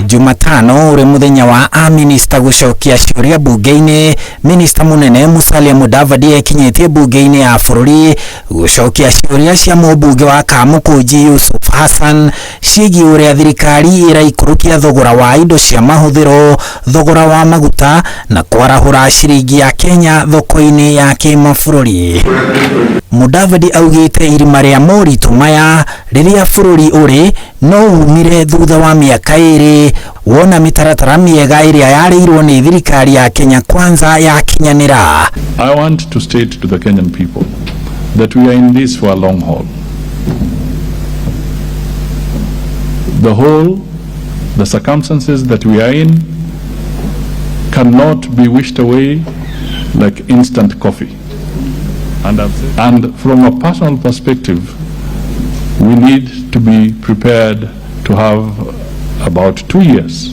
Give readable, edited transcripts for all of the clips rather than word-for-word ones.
Jumatano ũrĩ mũthenya wa a-minista gũcokia ciũria mbunge-inĩ, minista mũnene Musalia Mudavadi ekinyĩtie mbunge-inĩ ya bũrũri gũcokia ciũria cia mũmbunge wa Kamukunji Yusuf Hassan ciĩgiĩ ũrĩa thirikari ĩraikũrũkia thogora wa indo cia mahũthĩro, thogora wa maguta na kwarahũra ciringi ya Kenya thoko-inĩ ya kĩmabũrũri. Mudavadi augĩte irima rĩa moritũ maya rĩrĩa bũrũri ũrĩ no umire thutha wa mĩaka 2 wona mĩtaratara mĩega ĩrĩa yarĩirwo nĩ thirikari ya Kenya Kwanza yakinyanĩra. I want to state to the Kenyan people that we are in this for a long haul. The circumstances that we are in cannot be wished away like instant coffee. And from a personal perspective, we need to be prepared to have about 2 years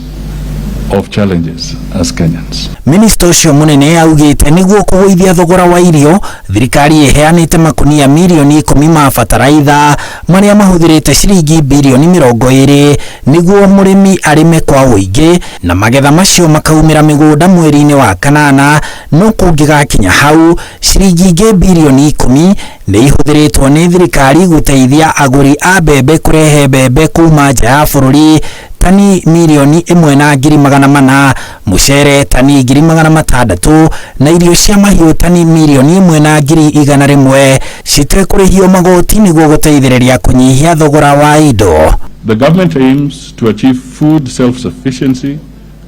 of challenges as Kenyans. Minista ũcio mũnene augĩte nĩguo kũgũithia thogora wa irio, thirikari ĩheanĩte makunia mirioni 10 ma bataraitha marĩa mahũthĩrĩte ciringi birioni 20 nĩguo mũrĩmi arĩme kwa ũingĩ na magetha macio makaumĩra mĩgũnda mweri-inĩ wa kanana. No kũngĩgakinya hau, ciringi ingĩ birioni 10 nĩ ihũthĩrĩtwo nĩ thirikari gũteithia agũri a mbembe kũrehe mbembe kuma nja ya bũrũri tani mirioni 1,400,000, mũcere tani 600,000 na irio cia mahiũ tani mirioni 1,100,000 citekũrĩhio magoti nĩguo gũteithĩrĩria kũnyihia thogora wa indo. The government aims to achieve food self-sufficiency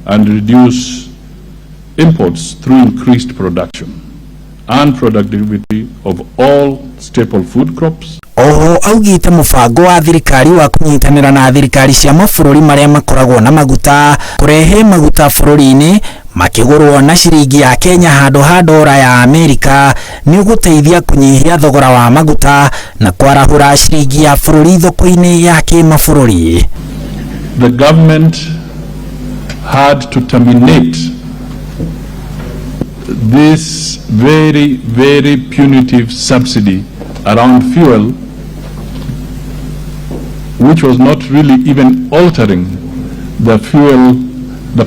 and reduce imports through increased production and productivity of all staple food crops. Oho augĩte mũbango wa thirikari wa kũnyitanĩra na thirikari cia mabũrũri marĩa makoragwo na maguta kũrehe maguta bũrũri-inĩ makĩgũrwo na ciringi ya Kenya handũ ha dora ya Amerika nĩ ũgũteithia kũnyihia thogora wa maguta na kwarahũra ciringi ya bũrũri thoko-inĩ ya kĩmabũrũri. The government had to terminate this very, very punitive subsidy around fuel, which was not really even altering the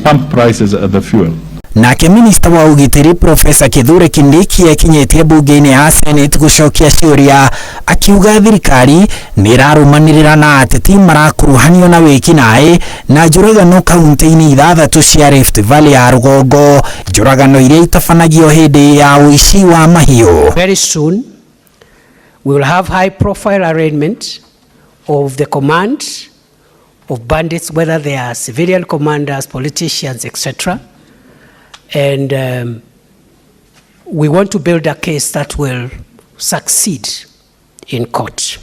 pump prices at the fuel. Nake minista wa ũgitĩri Profesa Kithure Kindiki ekinyĩtie mbunge-inĩ ya Senate gũcokia ciũria akiuga thirikari nĩ ĩrarũmanĩrĩra na ateti marakuruhanio na wĩkinaĩ na njũragano kaunti-inĩ 6 cia Rift Valley ya rũgongo, njũragano iria itabanagio hĩndĩ ya ũici wa mahiũ. Very soon we will have high profile arraignment of the command of bandits, whether they are civilian commanders, politicians, etc. And we want to build a case that will succeed in court.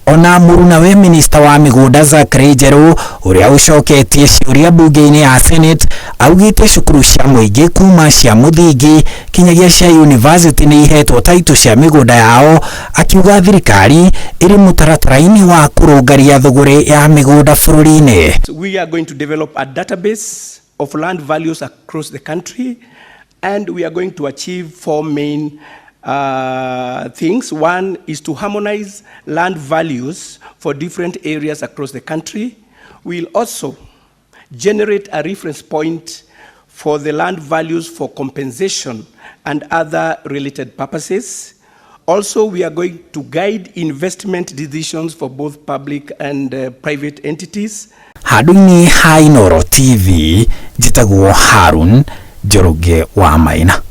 Ona mũrunawe minista wa mĩgũnda Zachary Njeru ũrĩa ũcoketie ciũria mbunge-inĩ ya Senate augĩte cukuru cia mũingĩ kuma cia mũthingi kinyagia cia university nĩ ihetwo taitũ cia mĩgũnda yao, akiuga thirikari ĩrĩ mũtaratara-inĩ wa kũrũngaria thũgũrĩ ya mĩgũnda bũrũri-inĩ. We are going to develop a database of land values across the country, and we are going to achieve 4 main things. One is to harmonize land values for different areas across the country. We'll also generate a reference point for the land values for compensation and other related purposes. Also, we are going to guide investment decisions for both public and private entities. Handũ-inĩ ha Inooro TV, njĩtagwo Harun Njoroge wa Maina.